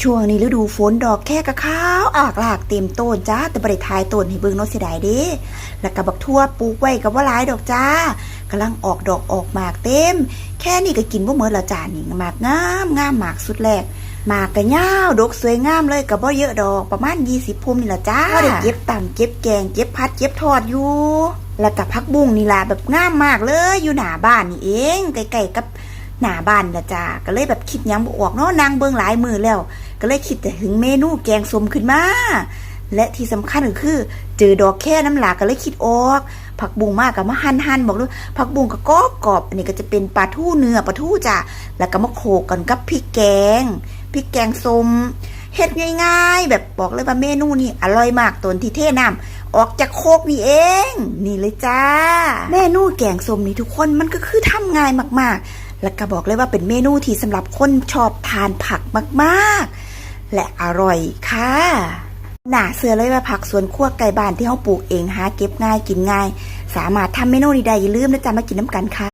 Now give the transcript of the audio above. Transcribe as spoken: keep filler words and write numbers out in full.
ช่วงนี้ฤดูฝนดอกแคก็ขาวอากลากเต็มต้นจ้า แต่บ่ได้ถ่ายต้นให้เบิ่งเนาะ เสียดายเด้ แล้วก็บักถั่วปลูกไว้ก็บ่หลายดอกจ้า กำลังออกดอกออกหมากเต็ม แคนี่ก็กินบ่หมดแล้วจ้า นี่หมากงามงาม หมากสุดแรก หมากก็ยาวดกสวยงามเลย ก็บ่เยอะดอก ประมาณยี่สิบพุ่มนี่ล่ะจ้า พอได้เก็บตำเก็บแกงเก็บผัดเก็บทอดอยู่ แล้วก็ผักบุ้งนี่ล่ะแบบงามมากเลย อยู่หน้าบ้านนี่เอง ใกล้ๆกับหน้าบ้านล่ะจ้า ก็เลยแบบคิดหยังบ่ออกเนาะ นั่งเบิ่งหลายมื้อแล้ว ก็เลยคิดแต่ถึงเมนูแกงส้มขึ้นมา และที่สำคัญก็คือ เจอดอกแคนำหลา ก็เลยคิดออก ผักบุ้งมาก็มาหั่นๆ บอกเลย ผักบุ้งก็กรอบๆ อันนี้ก็จะเป็นปลาทูเนื้อปลาทูจ้ะ แล้วก็มาโขลกกันกับพริกแกง พริกแกงส้ม เฮ็ดง่ายๆ แบบบอกเลยว่าเมนูนี้อร่อยมาก ตอนที่เทน้ำออกจากโคกนี่เอง นี่เลยจ้า เมนูแกงส้มนี่ทุกคนมันก็คือทำง่ายมากๆ แล้วก็บอกเลยว่าเป็นเมนูที่สำหรับคนชอบทานผักมากๆ และอร่อยค่ะ น่าเชื่อเลยว่าผักสวนครัวใกล้บ้านที่เราปลูกเอง หาเก็บง่ายกินง่าย สามารถทำเมนูนี้ได้ อย่าลืมนะจ๊ะ มากินน้ำกันค่ะ